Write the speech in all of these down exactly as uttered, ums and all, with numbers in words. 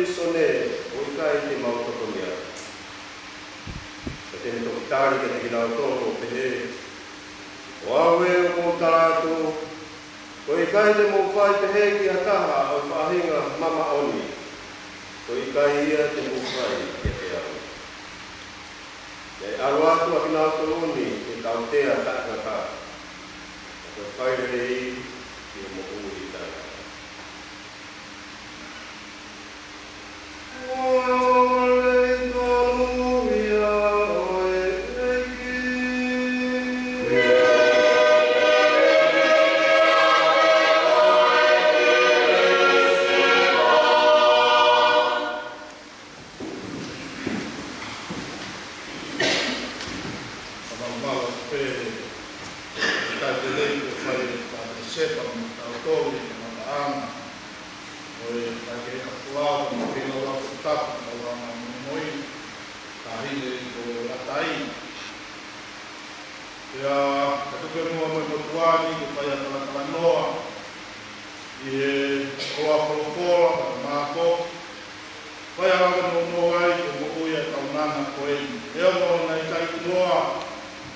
Sone, ʻoku ʻikai te mau totongi atu. Ka te ne toki tali kiate kinautolu ʻo pehē, Ko au ē ʻoku ou tala atu, ko e ʻikai te mou fai pehē ki ha taha ʻo e faʻahinga mamaʻo ni, ko e ʻikai ia te mou fai kiate au. Te u ʻalu atu ʻa kinautolu ni ke tautea taʻengata, ka ko e fai lelei ki he moʻui taʻengata. Fakamālō pē, ʻe taʻe lelei ko e fai ʻe Pātele Sepa mo kitautolu ʻi he kamataʻanga ʻo e fai ke ka folau, mo e fai lau ʻa e tapu, lau ʻa e momoʻi, taʻahine ko Latai. Pea ka tuku muʻa mo e motuʻa ni ke fai ʻa e talatalanoa ʻi he koloa folofola, ka mako, fai ʻa e lava nounou ai ke moʻui ʻa e kaunanga ko eni. ʻE ono naʻe ʻikai ʻiloa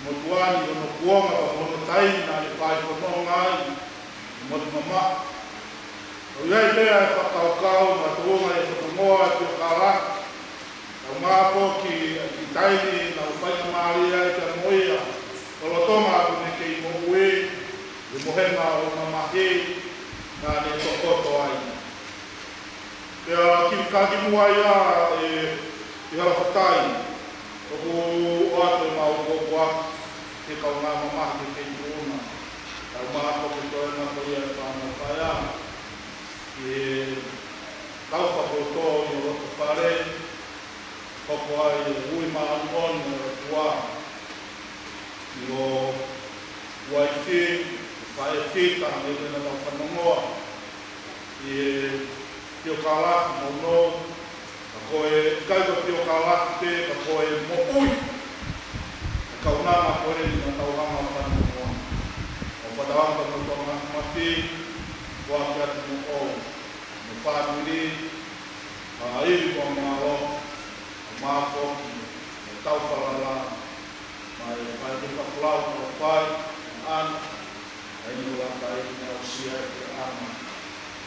motuʻa ni hono kuonga pe ko hono taimi naʻa ne fai fononga ai ʻi motu mamaʻo. ʻOku ʻi ai pē ʻa e fakakaukau mo e tuʻunga ʻi he fononga ʻa e Piokalaka. Kae ʻumaʻā foki ʻa e kiʻi taimi naʻa ku faingamālie ai pea mo ia, lolotonga ʻeku kei moʻui, ʻi he mohenga ʻo e mamahi naʻa ne tokoto ai. Pea kiʻi kaki muʻa ia ʻe, ʻi Halafatai, ʻoku ʻoatu ʻemau kōkua ki he kaungā mamahi ke kei tuʻuna. Kae ʻumaʻā foki e toenga ko ia ʻa e fānau paea, ʻi he tau fakatō ʻi loto fale, hoko ai e ui māʻoniʻoni ʻo e ʻOtua ʻi ho uaifi, faʻē fika, ʻi heʻenau fanongoa ʻi he Piokalaka nounou, ka ko e ʻikai ko e Piokalaka pē, ka ko e moʻui ʻa e kaunanga ko eni naʻa tau hanga ʻo fanongoa. ʻOku ou fakatauange ko e motuʻa mafimafi, ʻoku ʻiate kimoutolu mo e fāmili, ʻa e ivi mo e mālō, ʻa e mafoki, ʻa e tau falala, mo e fai ke ka folau, mo e fai, ʻa e ana, ʻa e ni ula kai, mo e ʻosi ai ke ana,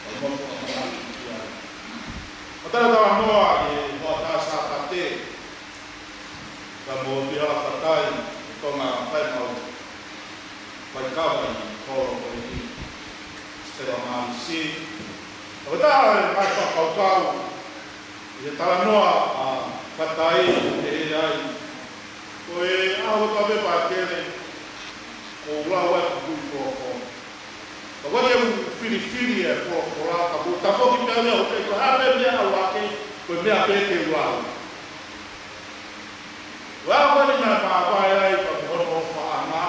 ʻa e mofu ʻa e manaki ki ai. Ka tala tala noa ʻi he hoʻatā Sāpate, ka mo Piokalaka Fatai, ʻi Tonga, fai mau, fai kava ʻi he kolo ko eni, Stella Malisi. Ka ko e taha e ngaahi fakakaukau ʻi he talanoa ʻa Fatai, ʻe ʻi ai. Ko e ʻaho ka me pākele, ʻoku ou lau ai e kupuʻi folofola. Ka ʻoku ou filifili e folofola, ka ʻoku ou tafoki pē au ia, ʻoku ʻikai ko ha meʻa ʻalu hake, ko e meʻa pē te u lau. Ko e ʻaho ni naʻe māvae ai pea mo hono ʻofaʻanga.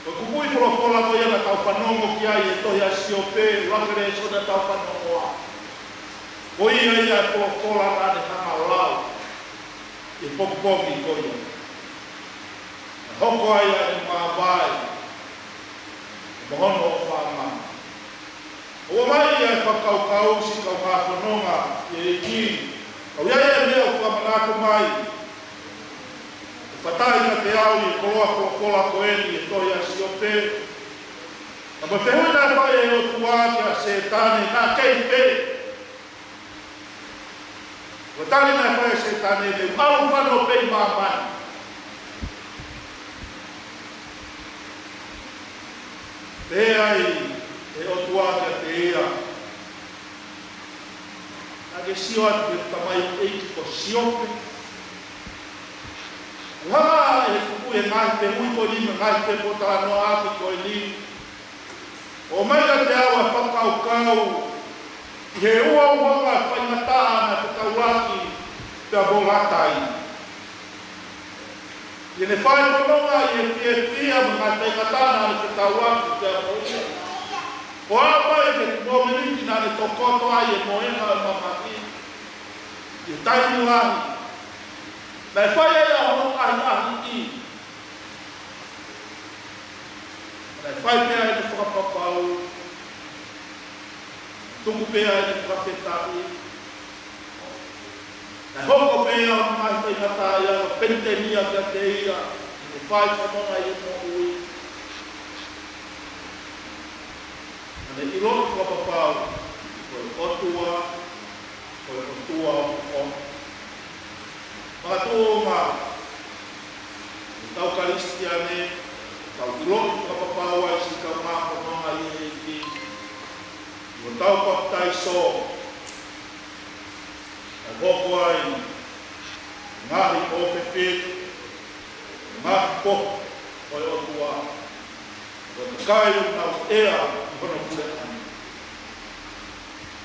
Ko e kupuʻi folofola ko ia naʻa tau fanongo ki ai ʻi he tohi ʻa Siope, ʻuluaki lēsoni naʻa tau fanongoa. Ko ia ia e folofola naʻa ne hanga ʻo lau ʻi he pongipongi ko ia. Naʻe hoko ai ʻa ʻene māvae mo hono ʻofaʻanga. ʻOku ʻomai ʻa e fakakaukau siʻi kau fononga ʻi he ʻEiki. ʻOku ʻi ai e meʻa ʻoku fakamanatu mai ʻe Fatai kiate au ʻi he koloa folofola ko eni ʻi he tohi ʻa Siope. Ka ko e fehuʻi naʻe fai ʻe he ʻOtua kia Sētane, naʻa kei pē. Ko e tali naʻe fai ʻe Sētane, te u ʻalu fano pē ʻi māmani. Pehē ai ʻe he ʻOtua kiate ia, naʻa ke sio atu ki he tamaioʻeiki ko Siope. Hanga ʻe he kupuʻi, ʻe he ngaahi fehuʻi ko eni, mo e ngaahi fehuʻi ʻoku talanoa ʻaki ko eni, ʻo ʻomai kiate au ʻa e fakakaukau ʻi he ua ʻuhinga faingataʻa naʻe fetaulaki pea mo Latai. ʻI heʻene fai fononga ʻi he fiefia mo e ngaahi faingataʻa naʻe fetaulaki pea mo ia. ʻO aʻu mai ki he momeniti naʻa ne tokoto ai e mohenga ʻo e mamahi ʻi he taimi lahi. Naʻe fai ai ʻa hono ʻahiʻahiʻi. Naʻe fai pē ʻa ʻene fakapapau. Tuku pē ʻa e fakafetaʻi. Naʻe hoko pē ʻa e ngaahi faingataʻaʻia ʻo Penitenia kiate ia, ʻi heʻene fai fononga ʻi he moʻui. Naʻa ne ʻilo fakapapau, ko e ʻOtua, ko e ʻOtua ʻoku ʻofa. Makatuʻunga, ko e tau Kalisitiane, tau ʻilo fakapapau ai siʻi kau ngā fononga ʻi he ʻEiki, ʻi hotau papitaiso, ʻa e hoko ai ngaahi ʻofefine, ngaahi potu ʻo e ʻOtua, ʻo e kakai ʻoku nau ʻea ʻi hono puleʻanga.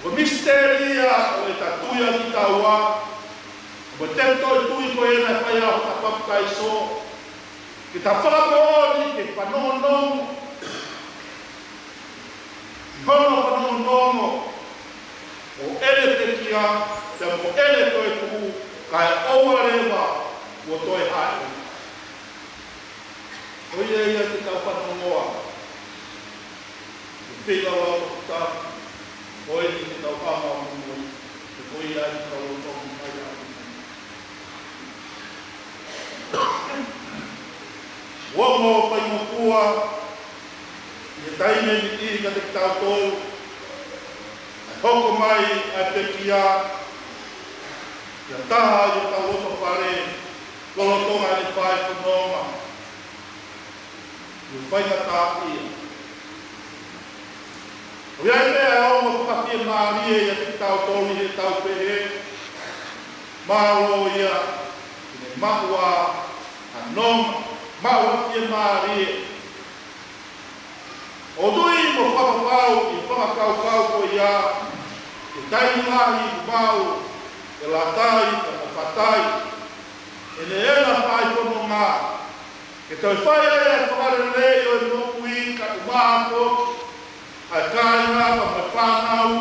Ko e misiteli ia ʻo e tau tui ʻa kitaua, ko e tefitoʻi tui ko ē naʻe fai ai hota papitaiso, ke ta fakamoʻoni ke fanongonongo, ʻi hono fanongonongo, ʻo ʻene pekia, pea mo ʻene toetuʻu, kae ʻoua leva kuo toe haʻi. Ko ia ia te tau fanongoa. Ke feilaulautokotaha, ko eni te tau hanga ʻo moʻui, ke ko ia ai te tau loto mai ai. Ongo faingofua, ʻi he taimi ni ʻi he kiate kitautolu, ʻa e hoko mai ʻa e pekia, ʻi ha taha ʻi hotau loto fale, lolotonga ʻene fai fononga ʻi he faingataʻaʻia. ʻOku ʻi ai pē ʻa e ongo fakafiemālie ʻiate kitautolu ʻi he tau pehē, mālō ia, ʻi he maʻu ʻa e nonga, maʻu ʻa e fiemālie. ʻOku ou tui mo fakapapau ʻi he fakakaukau ko ia, ʻi he taimi lahi ʻoku maʻu ʻe Latai, ʻe Fatai, ʻene ʻena fai fononga, ke toe fai ai ʻa e fakalelei ʻo e moʻui kae ʻumaʻā foki ʻa e kāinga pea mo e fānau.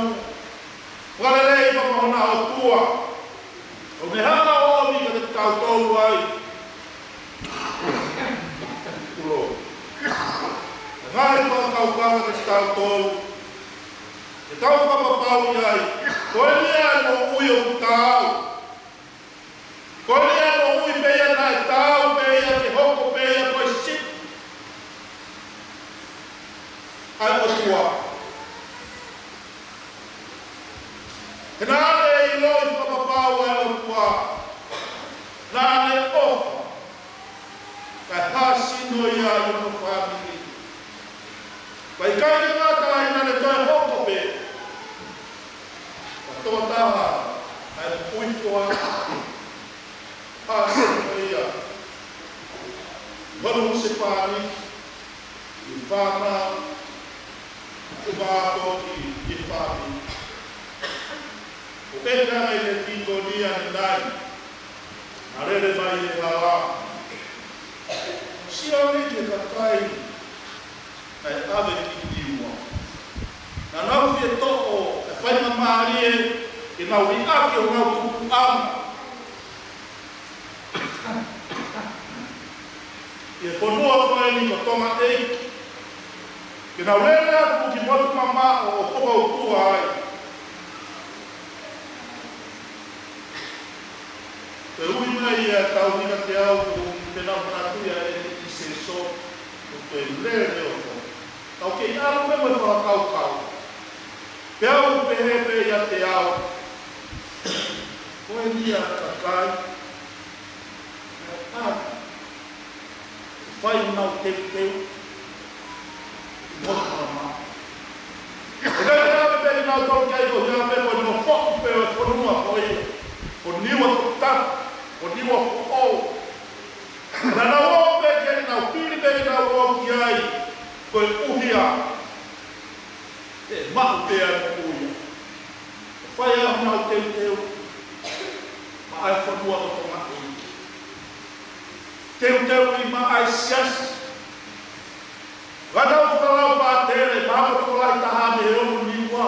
Fakalelei pea mo hona ʻOtua. ʻOku ne hanga ʻo ʻomi kiate kitautolu ai. Kulo. Ngaahi fakakaukau kiate kitautolu. Ke tau fakapapauʻi ai. Ko eni ʻa e moʻui ʻoku taau. Ko eni ʻa e moʻui pē ia naʻe taau pē ia ke hoko pē ia ko e sipi ʻa e ʻOtua. He naʻa ne ʻiloʻi fakapapau ʻa e ʻOtua. Naʻa ne ʻofa. Kae hāsino ia ʻi hono fāmili. Pea ʻikai ke ngata ai, naʻa ne toe hoko pē ko e tokotaha ʻa e moʻui kotoa. Hāsino ia ʻi hono husepāniti, ʻi he fānau, ʻumaʻā foki ʻi he fāmili. ʻO ʻeke ange ʻe he tīkoni ʻanenai, naʻe lele mai he hala. Sio ange ki he kakai naʻe ʻave ki Niua. Naʻa nau fie toʻo e faingamālie ke nau liʻaki honau tupuʻanga ʻi he fonua ko eni ko Tonga ʻEiki. Ke nau lele atu ki motu mamaʻo ʻo fakautua ai. Pea ui mai ʻa e tau ʻi he teau, ko e pena manatu ia ʻe ʻi Seiso, ko e lele ʻo fo. Tau kei ʻalu pē mo e fakakaukau. Pea u pehē pē ʻiate au. Ko eni ʻa e kakai. ʻA, fai honau teuteu. Motu mamaʻo. ʻIkai ke ʻave pē kinautolu ki ai koeʻuhi pē ko e nofoʻi pē ʻo e fonua ko ia. Ko Niua Toputapu, ko Niua Foʻou. Naʻa nau ō pē ki ai, nau fili pē ke nau ō ki ai. Koeʻuhi ʻe maʻu pē ʻa e moʻui. ʻO fai ʻa honau teuteu maʻa e fonua ʻo Tonga ʻEiki. Teuteuʻi maʻa e siasi. Ka tau fakalau pātele, mahalo ko e tokolahi taha mei he ono Niua.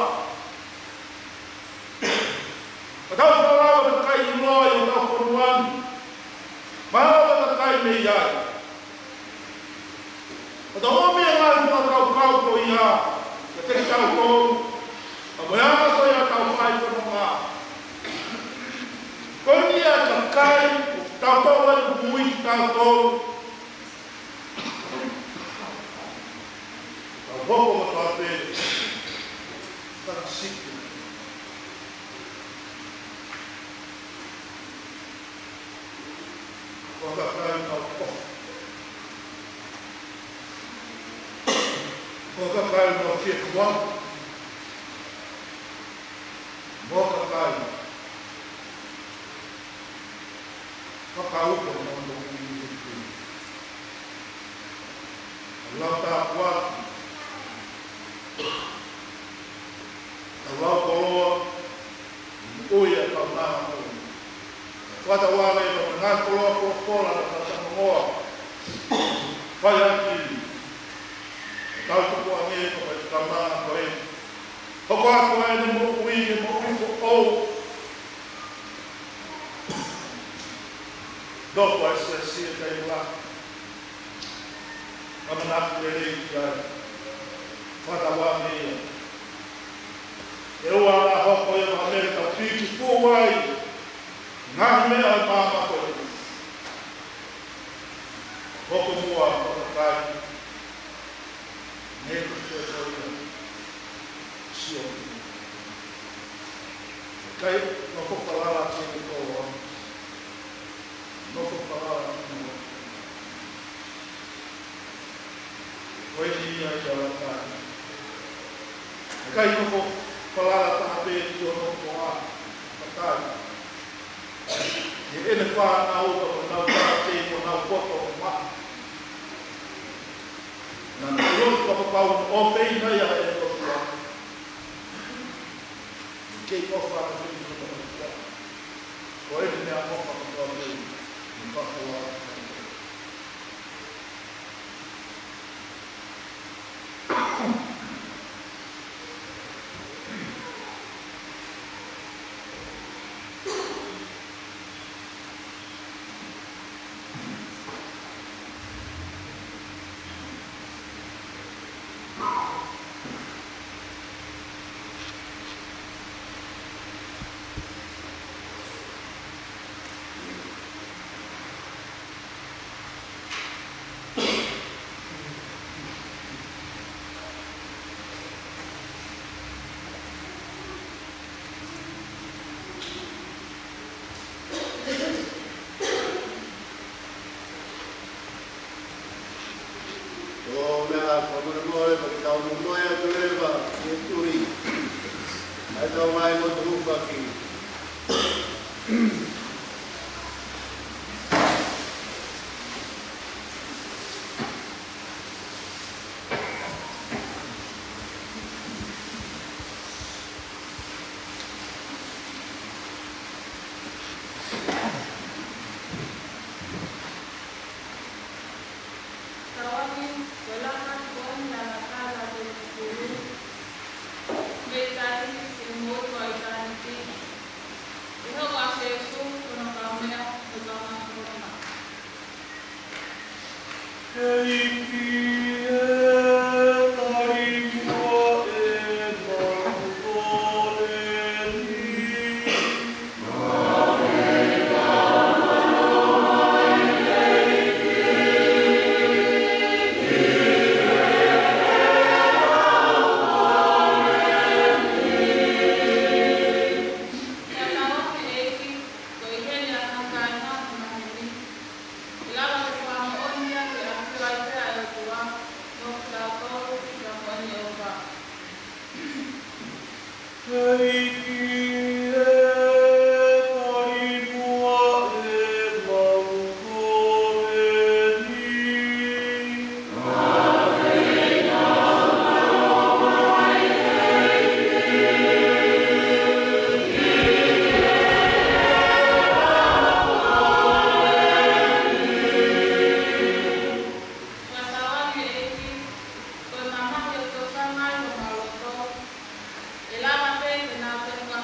Ka tau fakalau ʻa e kakai ʻiloa ʻi hotau fonua ni. Mahalo ko e kakai mei ai. Ka tau ʻomi e ngaahi fakakaukau ko ia kiate kitautolu, ka Ko e anga ko ia ʻetau fai fononga. Ko eni ʻa e kakai, ʻoku tau tau ai ʻo ui kitautolu. Tau hoko kotoa pē. Fakasiki. Ko e kakai ʻoku nau kofu. Ko e kakai ʻoku nau fiefia. Mo e kakai. Fakaupa mo e moʻui ʻi he tui. Lau tāpuaki. Lau koloa. ʻI he moʻui ʻa e kaunanga ko eni. Fakatauange ko e ngaahi koloa folofola naʻa tau talanoa. Fai ʻaki. Tau tukuange ko e kaunanga ko eni. Hoko atu ʻa ʻene moʻui ke moʻui foʻou. Nofo ʻa e siasi ʻi he taimi lahi. ʻAmanaki lelei ki ai. Fakatauange ia. ʻE ʻoua naʻa hoko ia ko ha meʻa ke tau piki fuʻu ai. Ngaahi meʻa ʻo e māmani ko eni. Hoko muʻa ko e kakai. Nē ko e ko ia. Sio. ʻIkai nofo falala ki he koloa. Nofo falala ki he koloa. Ko e ia ia lakai. ʻIkai nofo falala taha pē ki hono koa. Kakai. ʻI heʻene fānau ka ko ʻenau taha kei ko ʻenau poto ʻo maʻa. Naʻa nau lotu fakapapau ʻo feinga ia ʻe lotu ʻa. Kei ʻofa ʻa e feinga ʻo lotu ʻa. Ko e meʻa ʻofa kotoa pē. Ni fakapapau. ʻO meʻa, fakamolemole, pea ke tau momoʻi atu leva, ʻi he tui. ʻAi tau mai mo tupaki. Tauange, ko e laka ko eni ʻa e laka ʻa e kulu. Mei tahi, ke mou ʻi ʻitāniti. ʻI he huafa ʻo Sīsū, ko hono kaumeʻa, ko e kaungā fononga. ʻEiki ē, tali muʻa ʻemau kole ni. Fakatauange ʻEiki, ko e ʻi heni ʻa e kāinga ʻi māmani. ʻE lava ke fakamoʻoni ia ke ʻafio ai pē ʻa e ʻOtua, mo kitautolu, ki he moʻoni ʻo e ʻOtua. ʻEiki ē, tali muʻa ʻemau kole ni. Fakatauange ʻEiki, ko e mamahi ʻoku tau fangai mo homau loto, ʻe lava pē ke nau tonu ʻa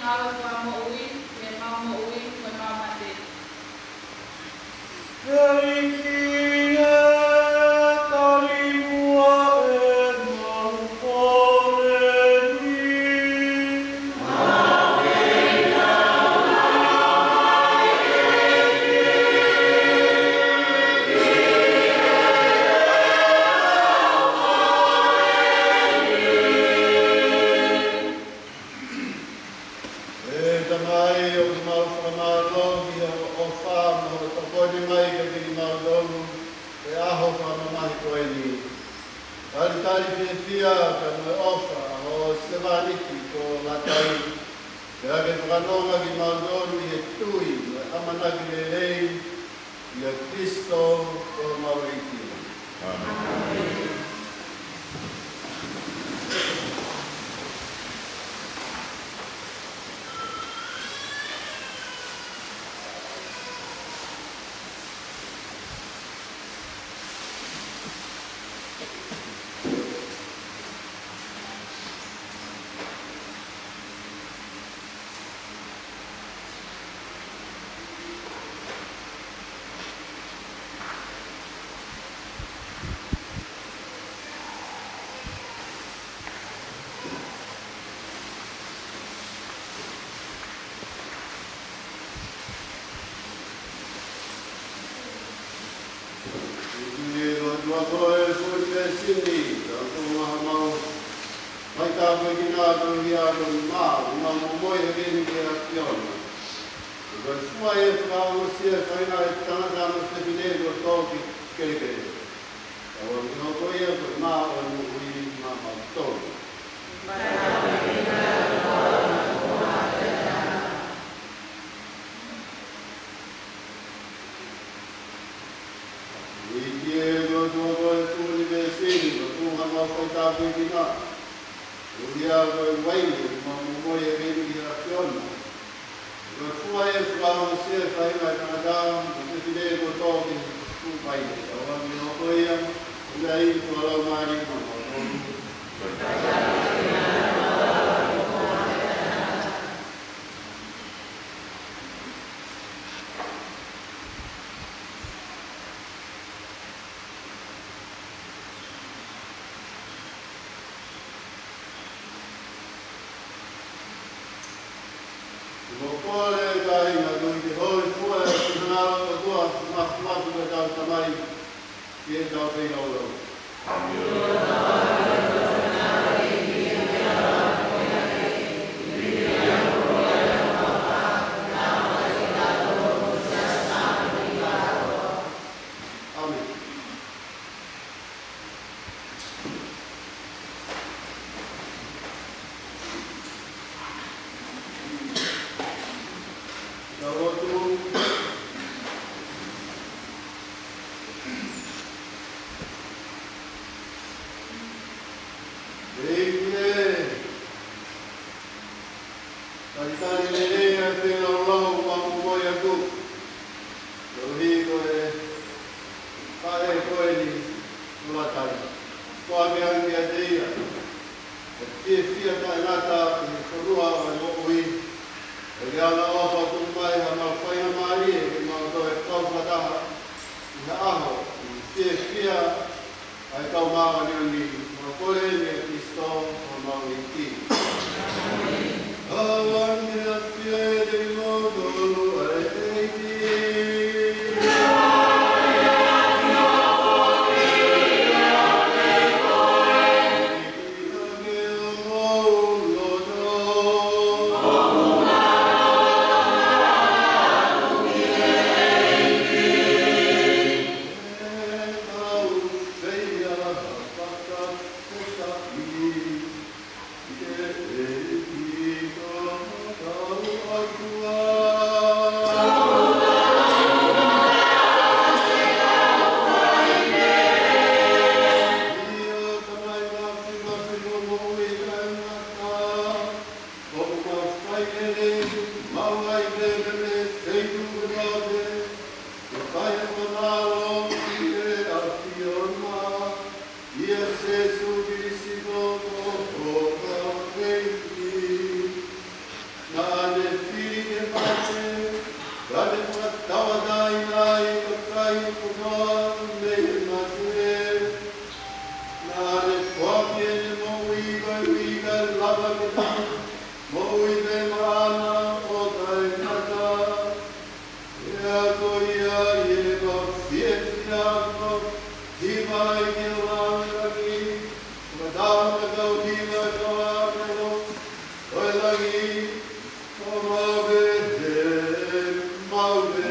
ʻAlo fakamoʻui, ʻemau moʻui, mo ʻemau mate. ʻEiki ē, tali muʻa ʻemau kole ni. ʻE Tamai, ʻoku mau fakamālō ki hoʻo ʻofa mo hoʻo tokoni mai kiate kimautolu he ʻaho fakamamahi ko eni. Talitali fiefia pea mo e ʻofa hoʻo sevāniti ko Latai, pea ke fakanonga kimautolu ʻi he tui mo e ʻamanaki lelei, ʻia Kalaisi ko homau ʻEiki. ʻĀmeni. ʻEiki, ko e ʻOtua ko e fuʻu ʻinivesiti, ka ko e ngaahi mau faitāpuekina koeʻuhi ko e mā, ʻemau momoi heni ki he ʻAfiona. Ko e fua ʻe fakaongosia e faʻahinga ʻo e tangata mo e fefine kuo tō ki he kelekele. Kae ʻoua ke hoko ia ko e mā ʻo e moʻui maʻamautolu. ʻEiki, ko e ʻOtua ko e fuʻu ʻinivesiti, ko e ngaahi mau faitāpuekina koeʻuhi ko e uaine, ʻemau momoi heni ki he ʻAfiona. Ko e fua ʻe fakaongosia e faʻahinga ʻo e tangata mo e fefine kuo tō ki he kupuʻi vaine. Kae ʻoua ke hoko ia ko e meʻa ʻi he Laumālie Māʻoniʻoni. Ko e kole ʻa e kāinga, ko e holi fua ʻa e fānau ʻa e ʻOtua, māfana atu ki hotau Tamai, ʻi heʻetau feilaulau. ʻĀmeni. Tau lotu. ʻEiki ē, talitali lelei ʻa e feilaulau ʻoku mau momoi atu. Koeʻuhi ko e faʻē ko eni ʻo Latai. Ko e meʻa kiate ia, ʻoku fiefia taʻengata ʻi he fonua ʻo e moʻui. ʻOku ʻi ai ʻa e ʻofa ʻoku tuku mai ʻa e mau faingamālie ke mau toe kau fakataha ʻi ha ʻaho ʻoku fiefia ai ʻa e kau māʻoniʻoni. Mau kole ni ʻia Kalaisi ko homau ʻEiki. ʻAvangi ʻa e ʻAfiona kiate kimoutolu ʻa e ʻEiki. ʻIa Sēsū Kalaisi ko homau ʻEiki. Naʻa Moʻui pē maʻana ʻo taʻengata, pea ko ia ʻi heʻemau fiefia ʻoku mau hiva ai ki ho langilangi, ʻo ka tau na kau hiva ʻa e kau ʻāngelo ʻo e langi, ʻo mau pehē maʻu pē.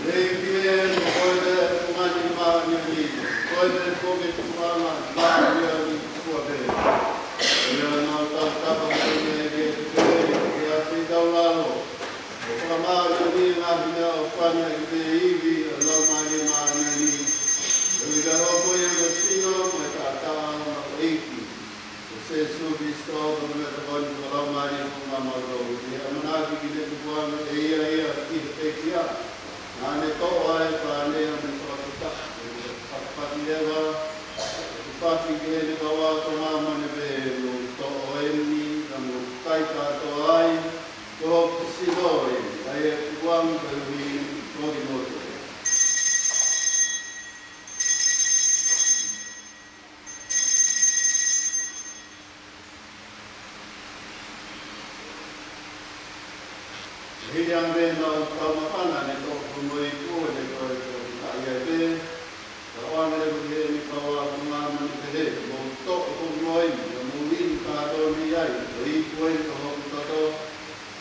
ʻEiki ē, ko koe pē ʻa e Tuʻi māʻoniʻoni, ko koe pē foki ʻa e Tuʻi māʻoniʻoni, māʻoniʻoni kotoa pē. Ko ia naʻa tau tautapa mai ki he ʻEiki ē, ke ʻasi ʻi hotau lalo, ʻo fakamāʻoniʻoniʻi ʻa e ngaahi meʻaʻofa ni ʻaki e ivi ʻo e Laumālie Māʻoniʻoni. Ko ia ʻoku hoko ia ko e sino mo e taʻataʻa ʻo hotau ʻEiki ko Sēsū Kalaisi, ko e meʻatokoni mo e Laumālie Māʻoniʻoni, ʻoku mau ʻamanaki ki he tupuʻanga ʻe ia ia ki he pekia. Naʻa ne toʻo ʻa e paane ʻo ne fakafetaʻi, ʻo ne fakapapau leva, ʻo ne fakafoki ki heʻene kau ako māmani pehē, mou toʻo eni, ka mou kai kātoa ai, ko hoku sino eni, ʻa ia ʻoku tukuange koeʻuhi ko kimoutolu. Hili ange naʻa tau maʻu ʻa e toʻukupu mo e ipu, ʻo ne toe toʻo ʻa ia pē. Ka ʻoange leva ki heʻene kau ako māmani pehē, mou toʻo ko e moʻoni, ka mou inu kātoa mei ai, ko e ipu eni ko hoku toto,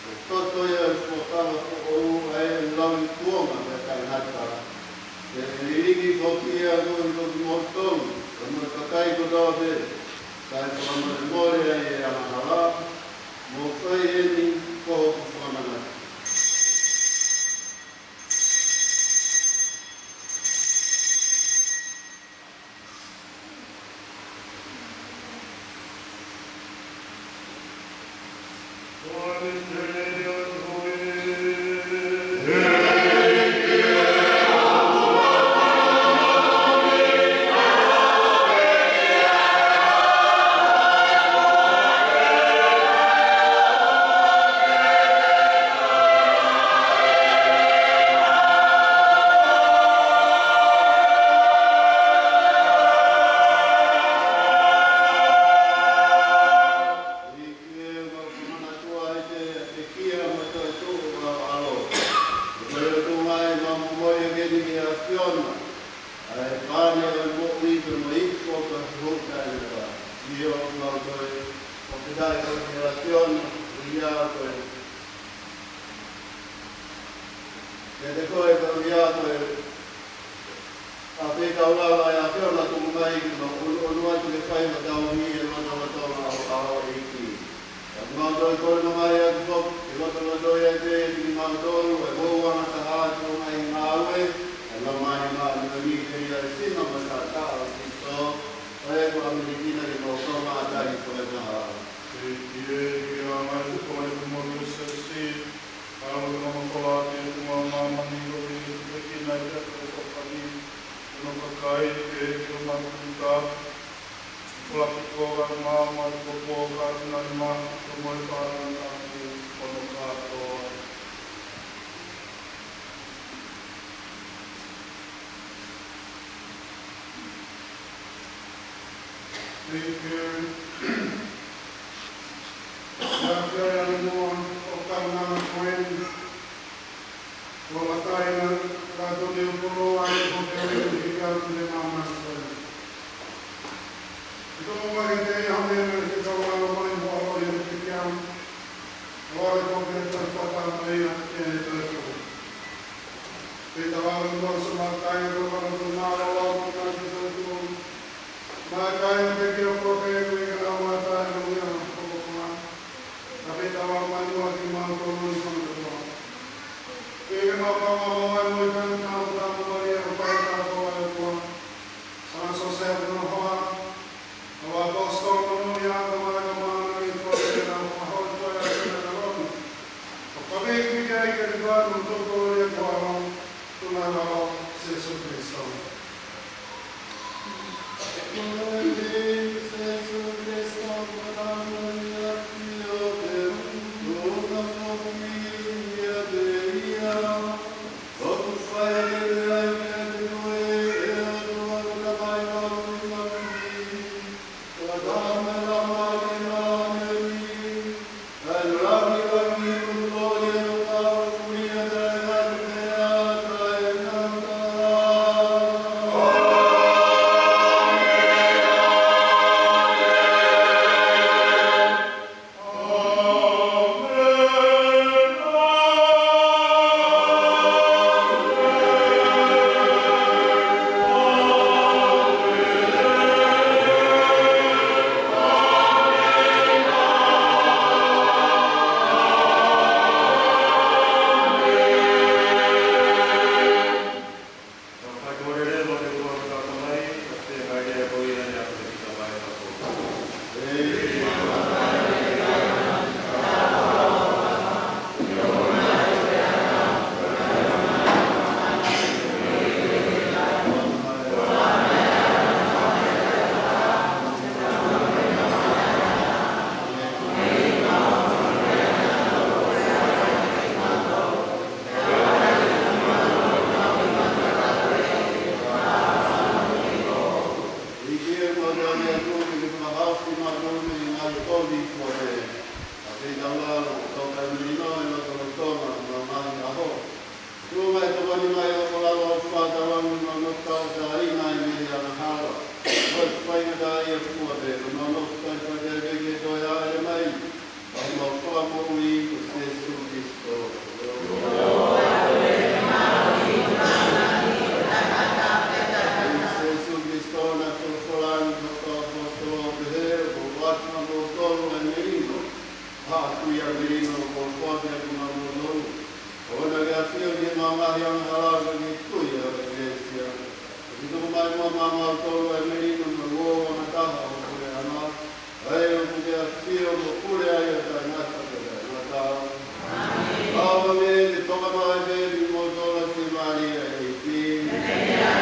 ko e toto ia ʻo e fuakava foʻou, ʻa ia ʻe lau ʻi he kuonga ʻo e taʻengata. Ke lilingi foki ia koeʻuhi ko kimoutolu, ka mo e kakai kotoa pē, kae fakamolemole ai ʻa e angahala. Mou fai eni ko hoku fakamanatu. Ko e, ʻoku ʻikai ko e ʻAfiona, ia ko e, ʻiate koe ko ia ko e ʻAfio taulala ʻa e ʻAfiona, tuku mai ke mau ʻunuʻunu atu ke fai ʻetau tauhi ʻi he lotolotonga ʻo e ʻEiki. Pea ʻoku mau toe kole mai atu foki ke lotolotonga ʻiate kimautolu ʻa e vouanga taha atu ʻo e ngaahi ngāue, ʻa e laumālie māʻoniʻoni, pea ʻi he sino mo e taʻataʻa ʻo Sīsū, ʻa ia ko e ʻAmelika ni ke mau kamata ʻi he fakataha. ʻEiki, ʻEiki, ʻa e ngaahi tupu ʻa e tuʻumaʻu ʻo e siasi, ʻa e loto mo e koloa ʻa e tuʻumaʻu ʻo māmani, ko e tuʻu ki he ngaahi ʻapi ʻo e koni, ʻo hono kakai, ʻEiki, ʻo mātuʻaki, ʻo laki ko e ngaahi maama, ko e pō ka tina ni ma, ko e moe ka tina ni ma, ko hono kātoa. Thank you. Ngaahi ʻaho ʻi muʻa ʻo e kaungā ko eni. Ko e lahi ʻa e kātoa ʻoku polo ai ko e ʻEiki ʻi he kau ki he māmani ko eni. ʻOku ou ʻofa ke te ʻi ai ha meʻa naʻe fekau ʻa e ʻOtua mai mo ʻaloʻi ʻiate kimautolu. ʻOku ou ʻofa ke te fakamoʻui ʻa e ʻEiki. Pea tau ʻalu mo e sōmatae ko e kano tuna ʻo lau ko e kano tuna. Mātai ʻo te kia koe ko e kano mātai ʻo ia ko ko kona. Ka pea tau ʻalu mai muʻa kimautolu ʻi he kano tuna. Ke ke mau kau ʻa mau ai mo e kano tuna ko Malia ko e fakatātā ʻo e ʻOtua. Sanga Sosea ko hono hoa. ʻA e ʻaposetolo mo e kau mātuʻa māʻoniʻoni ʻoku ʻikai ke nau fakahoko ʻa e ʻaho ni. ʻO ka mei ki ai ke te pāno toko ia ko ʻAlo, tuna ʻAlo, Sēsū Kalaisi. Sēsū Kalaisi, ko e tama ia ki o te, tuna ko ia te ia. ʻOku fai ʻa e lea ʻiate koe, ʻe ʻOtua ko e Tamai māʻoniʻoni. ʻEiki, ʻoku mau tali atu ke ke fakahaofi kimautolu mei he ngaahi tōʻonga kuo pē. ʻA e taulalo, ʻo tau kai melino ʻi he lotolotonga ʻo e ngaahi ʻaho. Tuʻu mai, tokoni mai ʻa ho ʻAlo ʻo fakatauange ʻemau nofo tauʻatāina ʻi he angahala. Ko e faingataʻaʻia kuo pē, ʻemau nofo tauʻatāina ke toe hāʻele mai ʻa homau Fakamoʻui ko Sēsū Kalaisi. Sēsū Kalaisi, naʻe folofola ʻe he kau ʻaposetolo ʻo pehē, kuo u ʻoatu maʻamoutolu ʻa e melino, haʻaku ʻa e melino kuo u foaki kiate kimoutolu. ʻOua naʻa ke ʻafio ki heʻemau ngaahi angahala, ka ke tui ʻa e ʻEkelesia. Ke tuku mai muʻa maʻamautolu ʻa e melino mo e uouangataha ʻo e puleʻanga, ʻa ia ʻoku ke ʻafio mo pule ai ʻo taʻengata pea taʻengata. ʻĀmeni. Ke toka mai pē kimoutolu ʻa e Laumālie ʻo e ʻEiki. ʻĀmeni.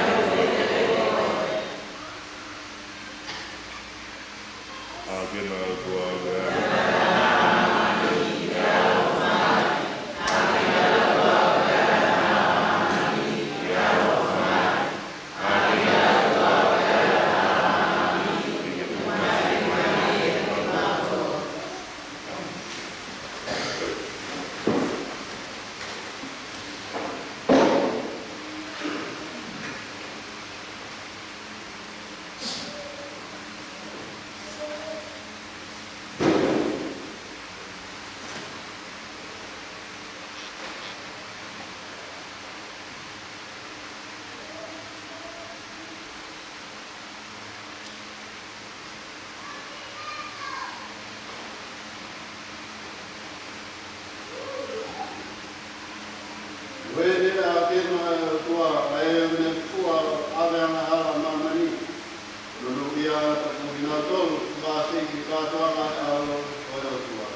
ʻOtua, ʻa e meʻa kuo ʻave angahala ʻa māmani. Nunu ia ʻa e tokoni ʻa e tolu, māsiki kātoanga ʻa e ʻAlo ʻo e ʻOtua.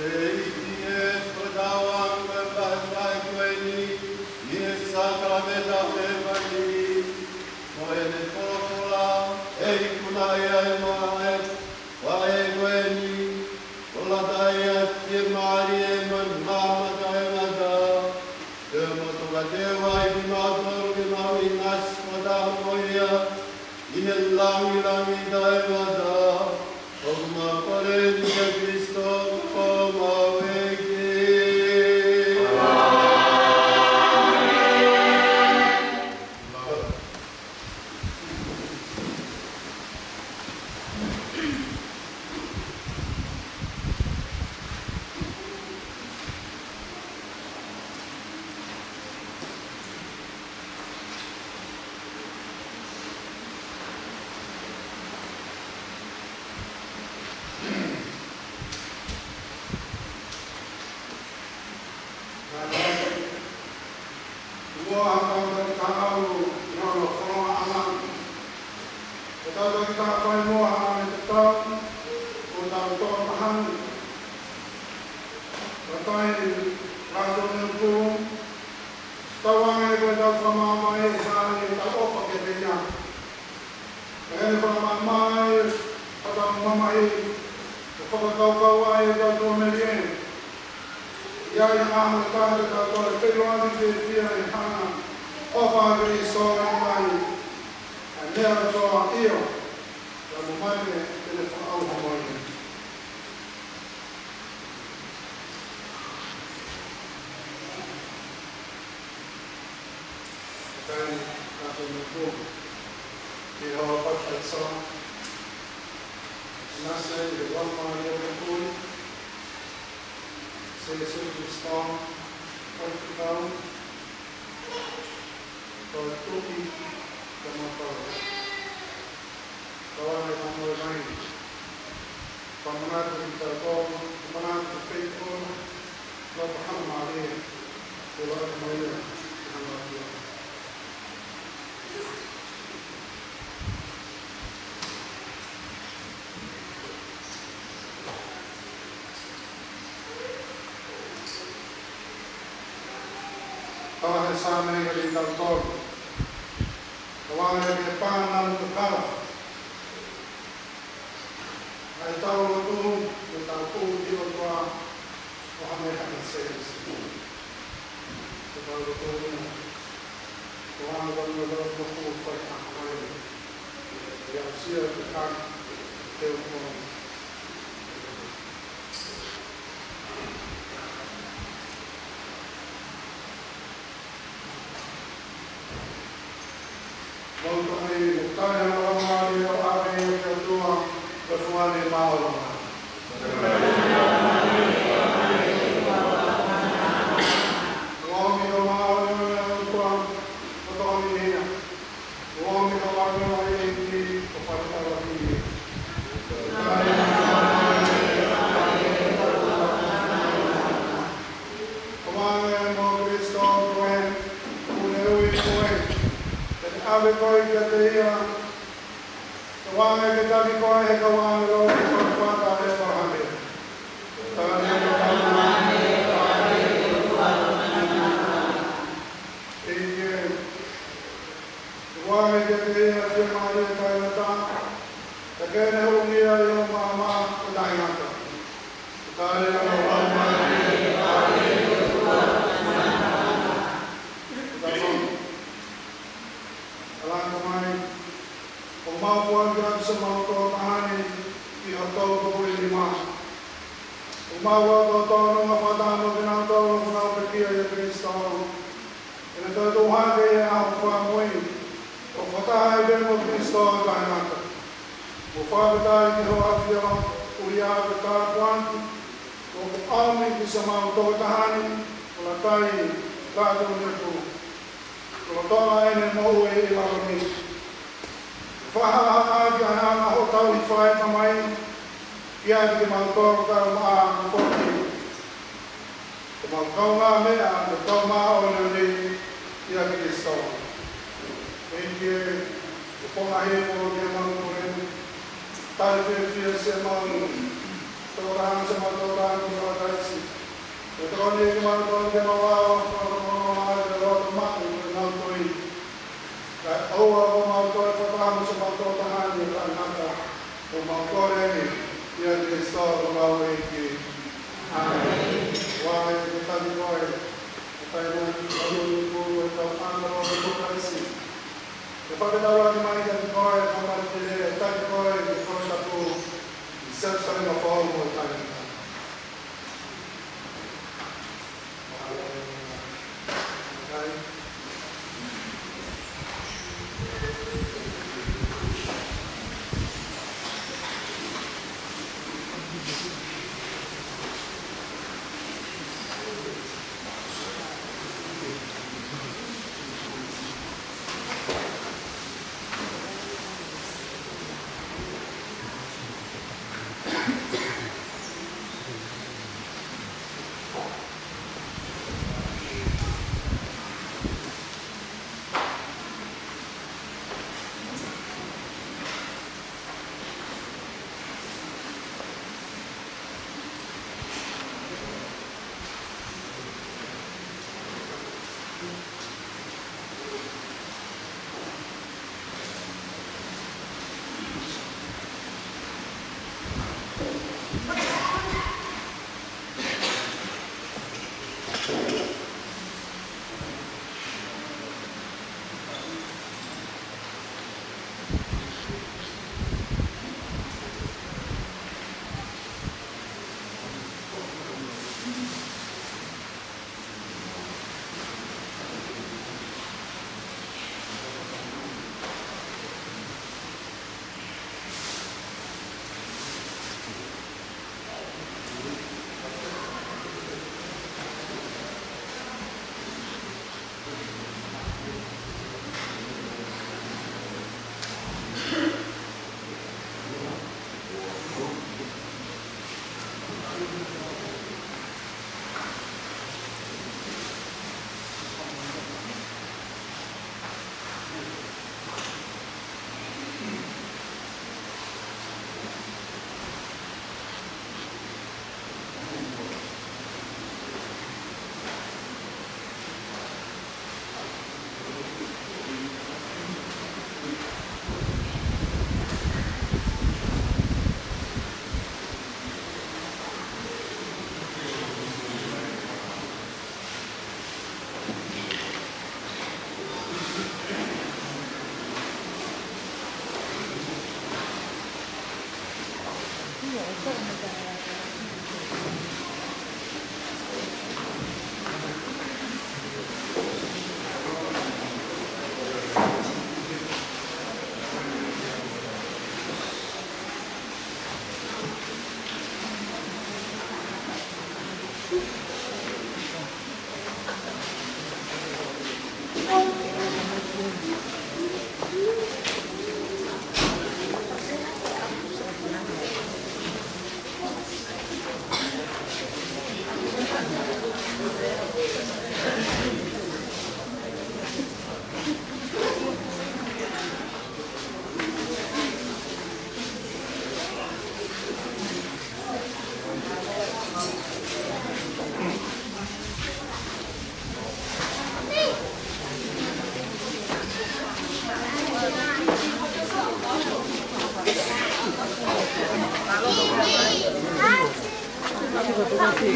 ʻEiki, ʻe fakatauange ʻa e vahevahe ko eni ʻi he sākalamēniti ʻo e hēvani, ko ʻene folofola, ʻe ikunaʻi ai maʻa e vahe ko eni, ʻo lata ai ʻa e fiemālie mo e maama taʻengata, pea mo e tokateu ai kimautolu ke mau ʻinasi fakataha mo ia ʻi he lāngilangi taʻengata. ʻOku mau kole ni ʻia Kalaisi ko homau ʻEiki. Kuo ʻatā ʻetau taʻalo ʻi hono fononga ʻana. Ko ʻetau taki taha fai mo ha ʻane tatau, ko ʻetau tō tahani. Ka tai, ka tō ne uku, tauange ko ʻetau fakamāvae ʻi he ʻetau ʻofa kiate ia. Pea ʻe fakamāvae ʻetau mamahi, ʻo fakakaukau ai ʻetau tuʻamelie. ʻI ai ha ʻaho ʻe taha te tau toe feʻiloaki fiefia ʻi he hanga ʻo fakaʻofa ʻi soa mai ʻa e meʻa kotoa, ʻio, pea mo mate te ne fakaʻauha mo ia. Kae ʻatā ʻetau motuʻa ʻi he ʻaho papitaiso, ʻinasi ʻi he Laumālie Māʻoniʻoni, Sēnesi Kalaisi, Faifekau, Tautuki, Tamatai. Tauange ʻetau moʻui mai. Fakamanatu kitautolu, fakamanatu ki he ʻEiki, ʻo fakamanatu ki he ʻEiki, ʻo fakamanatu ki he ʻEiki. Tala he Saame kiate kitautolu. Tauange ki he pānamu kakala ʻa ʻetau lotu, ʻetau tui ki he ʻOtua, ʻo hangē ha sēnesi. Ko ʻetau lotu ia, ko e anga ʻetau lotu ko e fai ha kai. ʻIo, sia te kai, te o kona. Mau tali, mau tali ʻa e Laumālie ʻo ʻave ʻi he ʻOtua, ko e fua ni māʻolunga. ʻOmi ʻo māʻolunga ʻa e ʻOtua, ko tokoni ia. ʻOmi ʻo māʻolunga ʻa e ʻEiki, ko fale tala ki. Tauange mo Kalaisi koe, ʻoku ne ui koe, te ne ʻave koe kiate ia. Tauange ke taki koe ʻe he kau ʻāngelo, ke fakafata ʻe Palahame. Tauange mo Palahame, ʻEiki, tauange kiate ia ʻa e fiemālie taʻengata, pea ke ne hū ia ʻi hoʻo maama ʻo taʻengata. Tauange mo Palahame, ʻEiki, ʻoku mau foaki atu siʻemau tō tahani ki ho tuʻu kupu ʻi nima. ʻOku mau ʻoatu ʻa e tōnounou fakataha mo kinautolu ʻoku nau pekia ʻia Kalaisi. Ke ne toe tuʻu hake ʻi he ʻaho fakamui, ʻo fakataha ai pē mo Kalaisi ʻo taʻengata. Mo fakafetaʻi ki hoʻo ʻAfio, ʻuhinga ko e tāpuaki, ʻoku ʻomi ki siʻemau tō tahani, ʻo lata ai ʻa e tuʻunga ʻoku lolotonga ʻene moʻui ʻi lalo ni. Fakahā ʻaki ʻa e anga hoʻo tauhi fakaʻeiki mai, ʻiate kimautolu kae ʻumaʻā foki ko ʻemau kaungāmeʻa mo e kau māʻoniʻoni ʻia Kalaisi. ʻEiki, ʻoku mau hifo ki he mau kole, tali fiefia siʻemau tō tahani, siʻemau tō tahani, tō tahani, Tokoni kimautolu ke mau ʻalu ʻo fakamoʻoni ʻi he loto maʻu ʻo e ngaahi tui. Kae ʻoua kuo mau toe fakataha mo siʻomau tokāteline ʻo taʻengata, ko ʻemau kole eni ʻia Kalaisi ko homau ʻEiki. ʻĀmeni. Vakai, ʻoku tali koe, ʻoku tali koe, ʻoku tali koe, ʻoku tali koe, ʻoku tali koe. ʻE fakataulaki mai kiate koe, ʻoku tali koe, ʻoku tali koe, ʻoku tali koe, ʻi Selusalema Foʻou mo e taʻengata.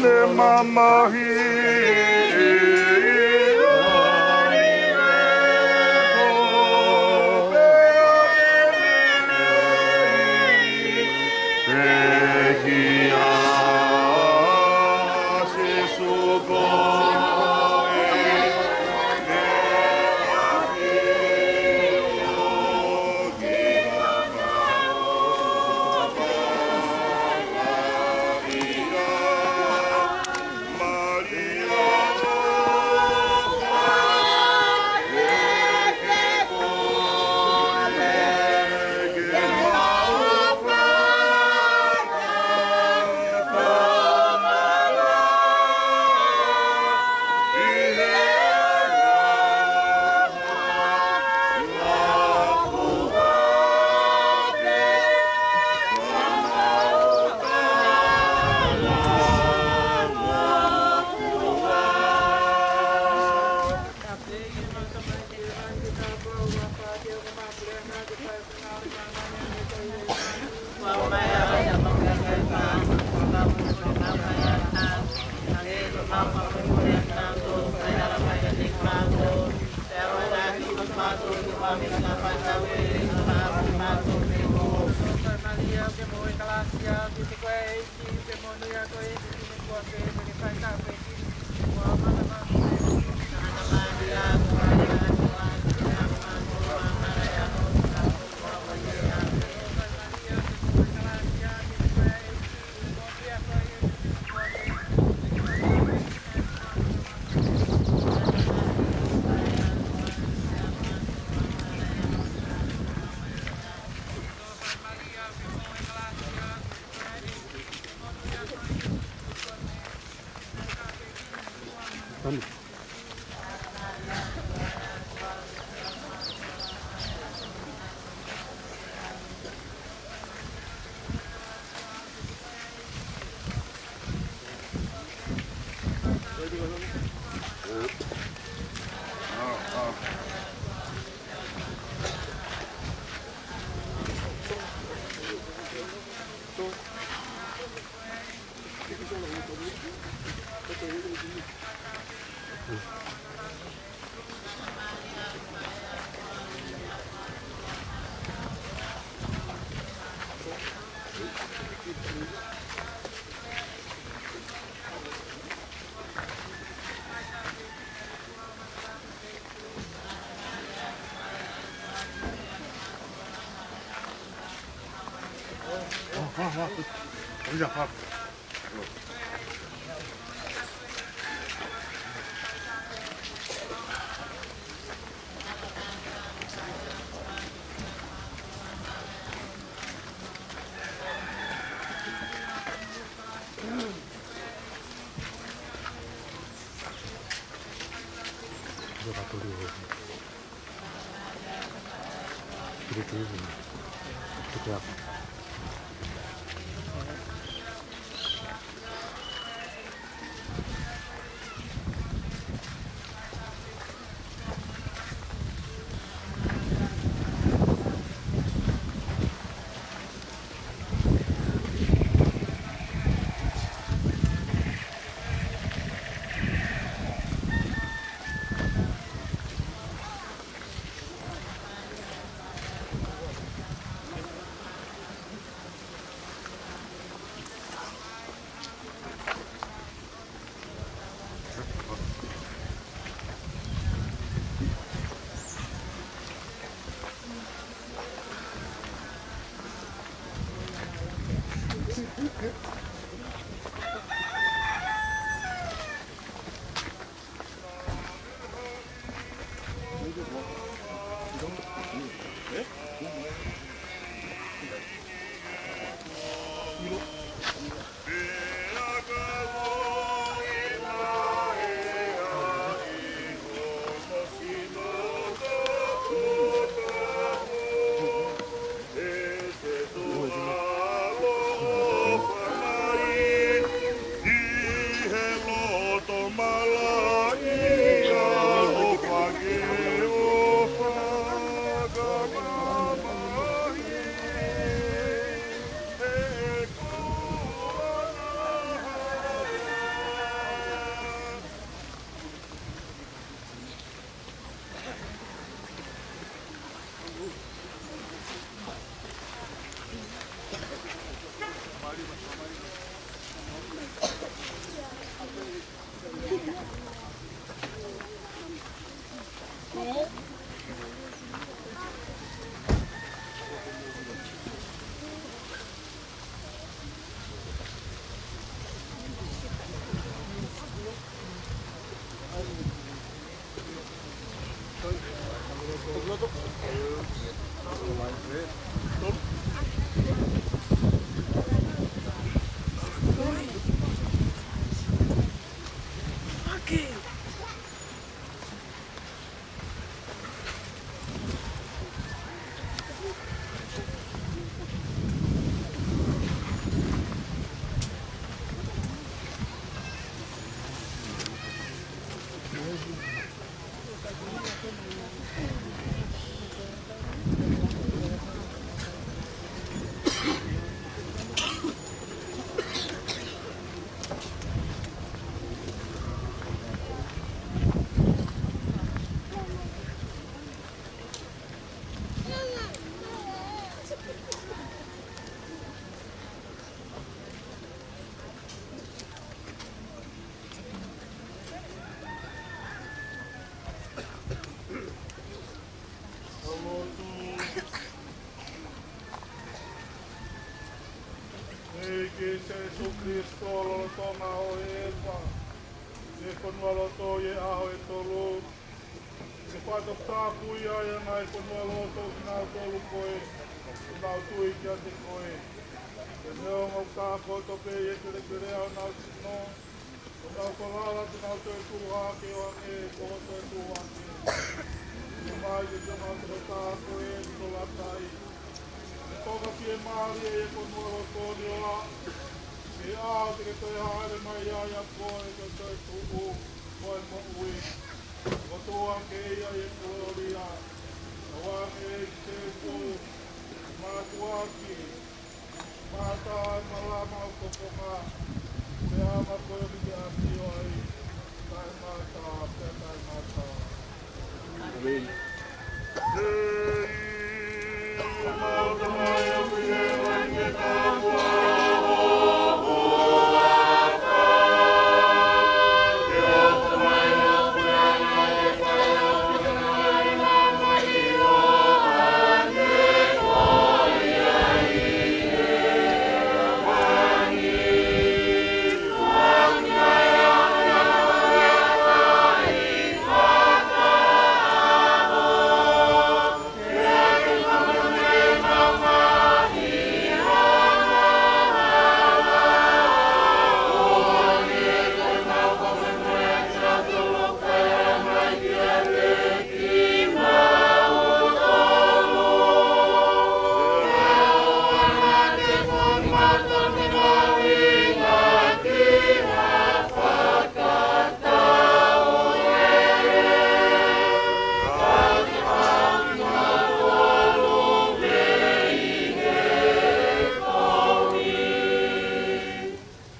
Ne mamahi ʻi Kalaisi lolotonga ʻo e efa, ʻi he fonualoto ʻi he ʻaho ʻe tolu, ke fakataputapui ai ʻa e ngaahi fonualoto ʻo kinautolu ko ē ʻoku nau tui kiate koe. Pea neongo ʻoku tākoto pē ʻi he kelekele ʻa honau sino, ʻoku nau falala te nau toe tuʻu hake ʻo hangē ko hoʻo toe tuʻu hake. Tuku mai kiate kimautolu ʻa e tokotaha ko eni, ʻoku ne toka fiemālie ʻi he fonualoto ni, ʻo aʻu ki he ʻaho te ke toe hāʻele mai ai ʻa koe ke toe tuʻu mo e moʻui. Ko e tuʻu hake ia ʻi he kolōlia. Tauange ʻEiki Sīsū, mātuʻaki, mātā e malanga ʻo e koponga, pule ʻa e maʻu ko ē ʻoku ke ʻafio ai, taʻengata pea taʻengata. ʻĒmeni.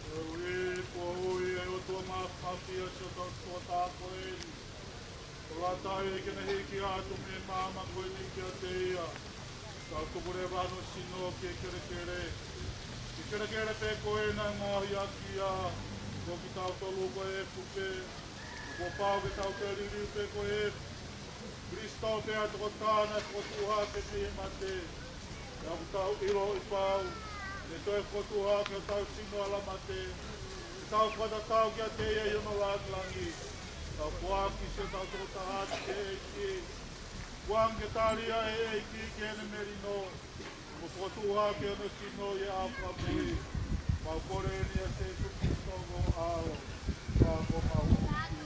Ko e ui, ko e ui ʻa e ʻOtua Māfimafi ʻa siʻotau Sīsū ko eni. Ko e lata ia ke ne hiki atu mei he maama ko eni kiate ia. Tau tuku leva hono sino ki he kelekele. Ki he kelekele pē ko ē naʻe ngaohi ʻaki ia, ko kitautolu ko e efu pē. Kuo pau ke tau toe liliu pē ko e efu. Kalaisi pē ʻa e tokotaha naʻe fokotuʻu hake mei he mate. Pea ʻoku tau ʻiloʻi pau, ʻe toe fokotuʻu hake hotau sino ʻa e mate, ke tau fakatatau kiate ia ʻi hono lāngilangi. Tau foaki siʻotau tokotaha atu ki he ʻEiki. Kuo ange ke tali ia ʻe he ʻEiki ki heʻene melino, mo fokotuʻu hake hono sino ʻi he ʻaho fakamui. Mau kole ni ʻia Sīsū Kalaisi ko ho ʻAlo, ka ko homau ʻEiki.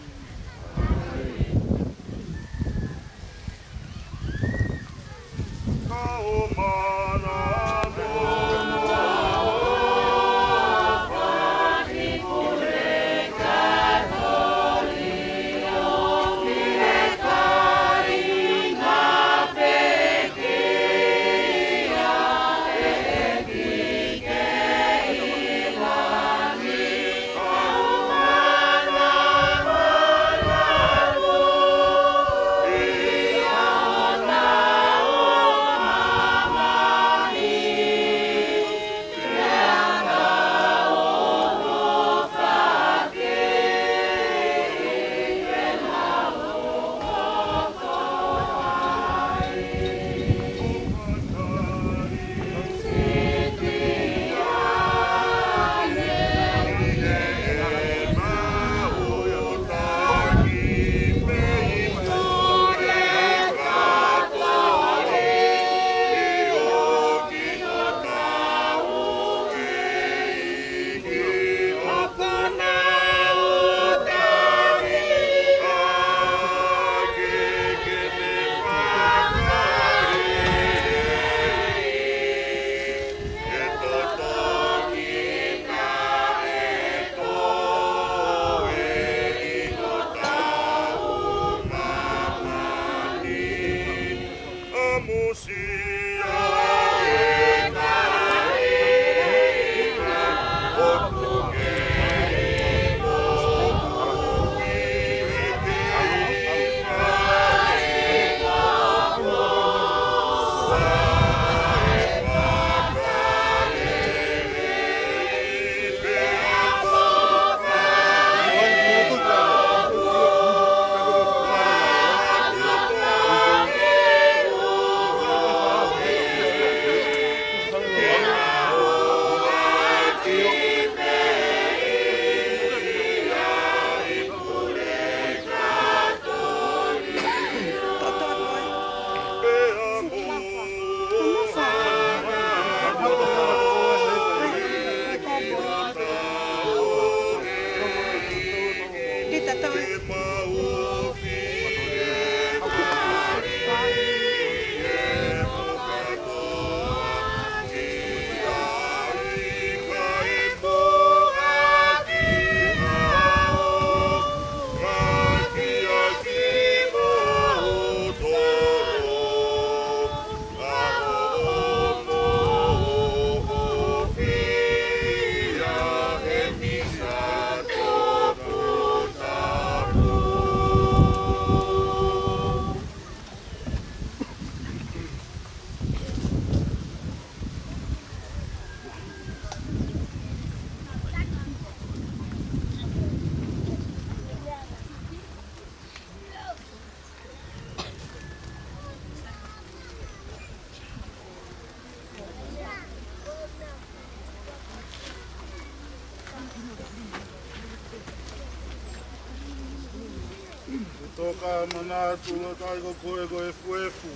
Toka manatu, Lataʻi, ko koe ko e efuefu.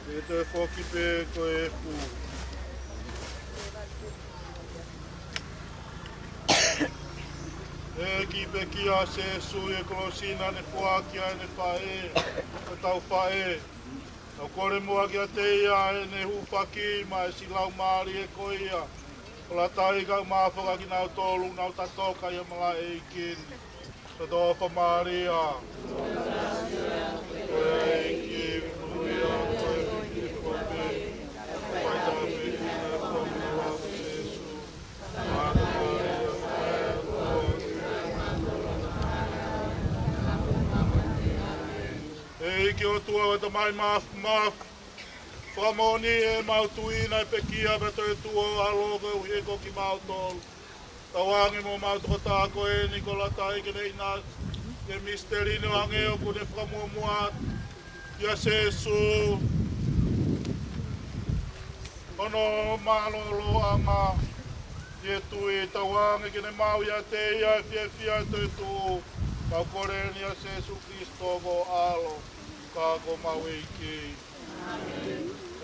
Ke toe foki pē ko e efu. ʻEiki, pekia ʻa Sīsū ʻi he kolosi naʻa ne foaki ai ʻene faʻē, ko hotau faʻē. Tau kole muʻa kiate ia ʻene hūfaki maʻa e siʻi laumālie ko ia. Ko Lataʻi, kau mafola kinautolu ʻoku nau tatoka ʻi he malaʻe ʻeiki ni. Tau ʻofa, Malia. Ko e ʻEiki, monūʻia koe ʻi he fefine kotoa pē. Fai tāpuekina koe ʻi he huafa ʻo Sīsū. ʻEiki ʻOtua, ko e Tamai Māfimafi, fakamoʻoni ʻemau tui naʻe pekia pea toetuʻu ho ʻAlo koeʻuhi ko kimautolu. Tauange mo homau tokotaha ko eni ko Lataʻi ke ne ʻinasi ʻi he misiteli ni, ʻo hangē ʻoku ne fakamuʻomuʻa atu ʻia Sīsū hono mālōlōʻanga ʻi he tui. Tauange ke ne maʻu ʻiate ia ʻa e fiefia ʻo e toetuʻu. Mau kole ni ʻia Sīsū Kalaisi ko ho ʻAlo, ka ko homau ʻEiki.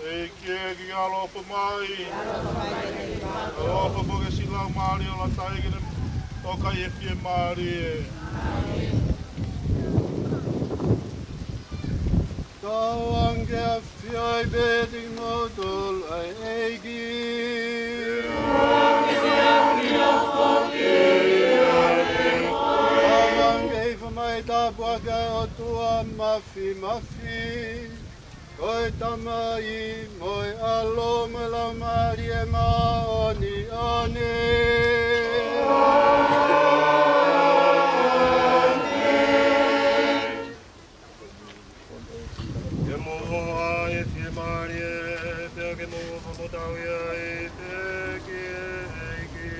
ʻEiki, ke ke ʻaloʻofa mai. ʻAloʻofa foki e siʻi laumālie ʻo Lataʻi ke ne toka ʻi he fiemālie. Tauange ke ʻafioʻi pē kimoutolu ʻe he ʻEiki. Tauange ke hifo mai e tāpuaki ʻa e ʻOtua Māfimafi, ko e Tamai, mo e ʻAlo, mo e Laumālie Māʻoniʻoni. Ke mou ʻohake ʻa e fiemālie, pea ke mou ʻofa mo tauhi ai pē ki he ʻEiki.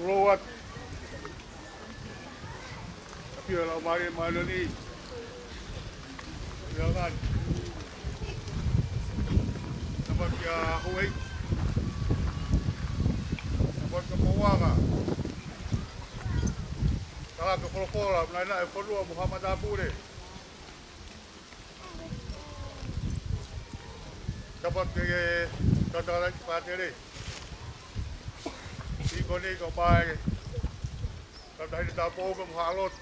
Kulo atu. ʻApia Laumālie Māʻoniʻoni. ʻIa ngani. Tapu kia Houʻeiki. Tapu kia Pouaka. Tala ke folofola, naʻinaʻi e fonua mo haʻa matāpule. Tapu ki he tangataʻeiki pātele. Sīkoni kae ʻumaʻā e tangataʻeiki tāupoʻou mo haʻa lotu.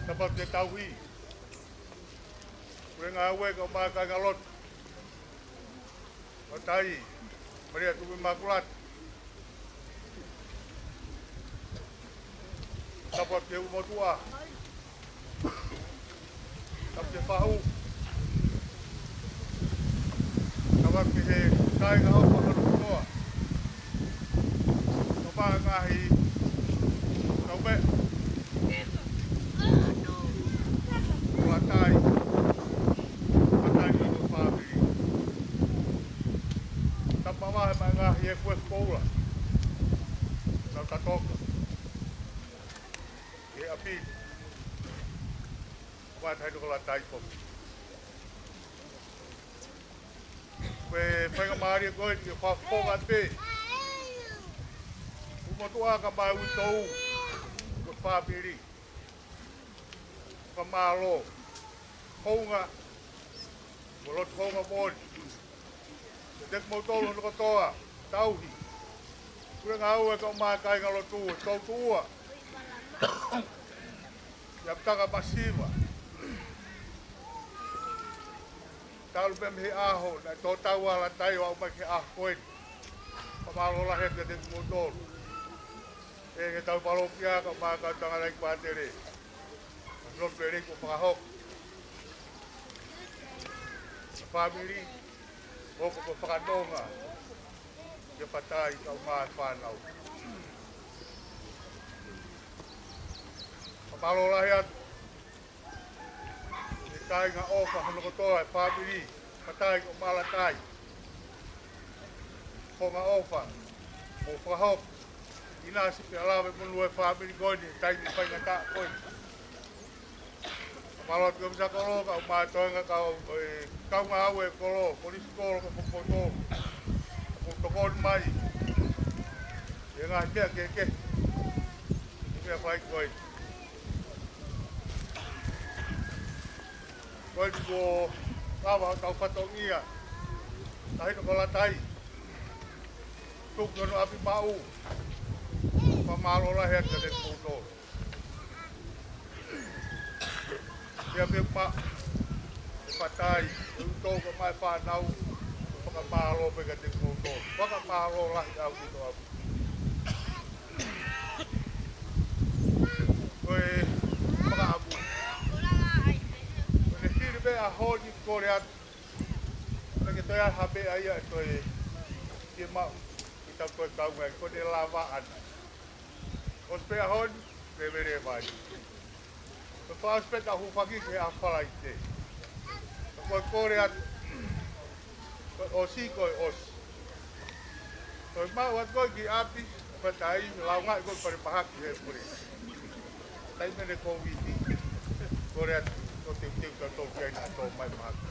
Tapu ki he tauhi. Puleʻanga ʻo e ʻaho kae ʻumaʻā e kāingalotu. Fatai, Malia Tuʻi Mākulata. Tapu ki he ʻū motuʻa. Tapu ki he fahu. Tapu ki he kāinga ʻofa hono kotoa. Tapu ki he ngaahi kaumeʻa. Kolatai. Fatai ki he fāmili. Tapu mamahi mai ngaahi efuefu koula. Tau tatoka. ʻI he ʻapi. Ko e tahi tokolatai foki. Ko e faingamālie ko eni ke fakafofonga pē. ʻŪ motuʻa kae ʻumaʻā e uitou. Ko e fāmili. Fakamālō. Hounga. Mo e loto houngaʻia. Kiate kimoutolu hono kotoa, tauhi. Puleʻanga ʻo e ʻaho kae ʻumaʻā e kāingalotu, tautuʻua. ʻIa Putaka Masiva. Talu pē mei he ʻaho, naʻe tō tau ala tai ʻo aʻu mai ki he ʻaho ko eni. Fakamālō lahi atu kiate kimoutolu. ʻE ke tau palōkia kae ʻumaʻā e kau tangataʻeiki pātele. Lotu lelei kuo fakahoko. Fāmili, ʻoku ou fakanonga. Kia Fatai kae ʻumaʻā e fānau. Fakamālō lahi atu. ʻE kāinga ʻofa hono kotoa e fāmili, Fatai kae ʻumaʻā Latai. Konga ʻofa, mo fakahoko. ʻInasi pea lava e monū e fāmili ko eni, taimi faingataʻa ko eni. Fakamālō atu kia Misa Kolo, kae ʻumaʻā e toenga kau, e kau ngāue kolo, kolisi kolo, ko e popoto. Ko e tokoni mai. ʻI he ngaahi meʻa kehekehe. ʻI he meʻa fai ko eni. Ko eni kuo lava hotau fatongia. Tahi tokolatai. Tuku ki hono ʻapi maʻu. Fakamālō lahi atu kiate kimoutolu. ʻIa pē ma, ʻe Fatai, ʻe uitou kae ʻumaʻā e fānau, fakamālō pē kiate kimoutolu. Fakamālō lahi ʻaupito ʻaupito. Ko e fakaʻamu. Ko e fili pē ʻaho ni kole atu. Naʻe ʻikai ke toe ʻi ai ha meʻa ia ʻe toe fiemaʻu. ʻI he taʻu ko ē kaunga ko eni lava ana. ʻOsi pē ʻaho ni, levele vai. Ko e fakaʻosi pē ʻetau hūfaki ki he ʻaho Falaite. Ka ko e kole atu, ko e ʻosi, ko e ʻosi. Ko e maʻu atu ko ē ki ʻapi, ko e taimi, laungaʻi ko ē fale mahaki he pule. Taimi ʻene Kōviti. Kole atu, ko e teuteu ka tau ki ai naʻa tō mai mahaki.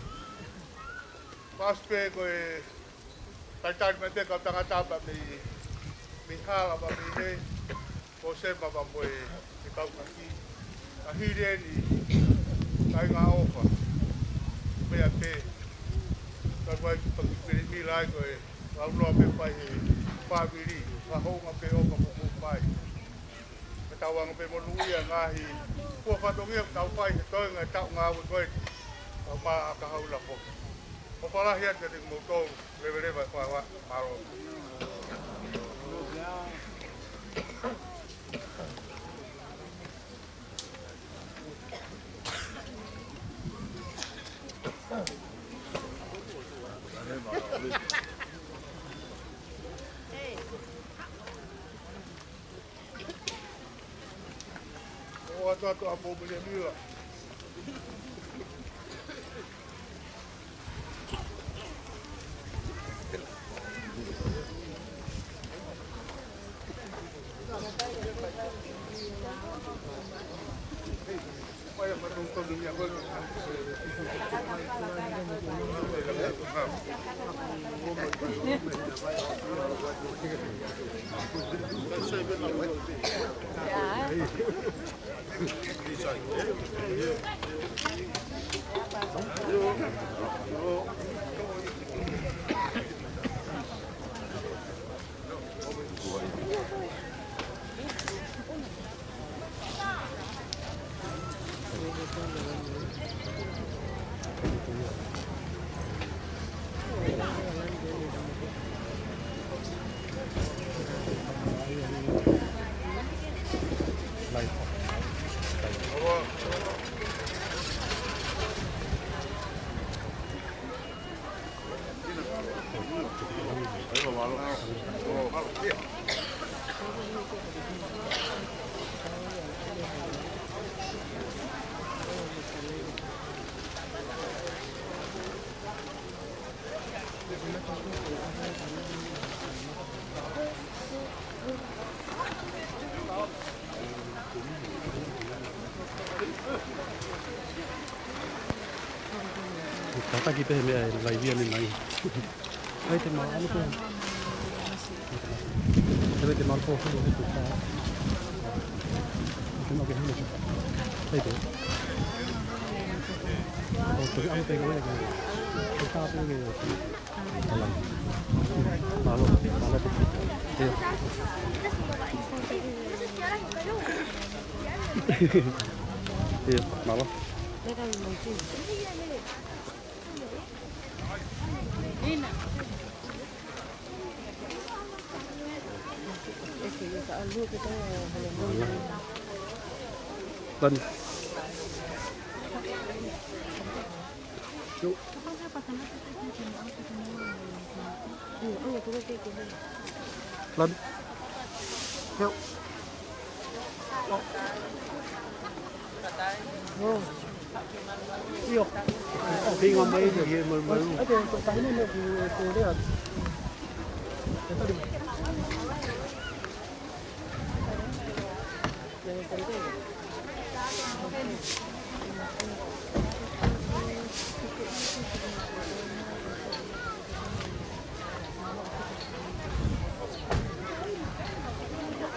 Fakaʻosi pē ko e talitali mai pē kau tangata pea mei Hala ma mine, ko se ma ma moe e kau kaki. A hili eni, kai ngā ʻofa. Meʻa pē, ka kuai ki paki pere mi lai ko e, lau noa pē pai he, fāmili, ka hounga pē ʻofa mo ko pai. Ka tau anga pē monūʻia ngaahi, kua fatongia tau fai he toenga e taʻu ngāue ko eni. Tau mā aka hau la foki. ʻOfa lahi atu kiate kimoutolu. Leveleva e fāua, mālō. ʻO atu atu a pō mele mila. Tataki pē he meʻa e laivi ane mai. Hai te mala ane pē. Te te mala pō hulu he te tā. Te mala ke hulu. Hai te. ʻO toki ʻamu pē ko e. Te tā pē ke. Mālō, mālō. ʻIo. ʻIo, mālō. Lani. Lan. Keu. ʻIo. Pinga mai ia, ia malumalu.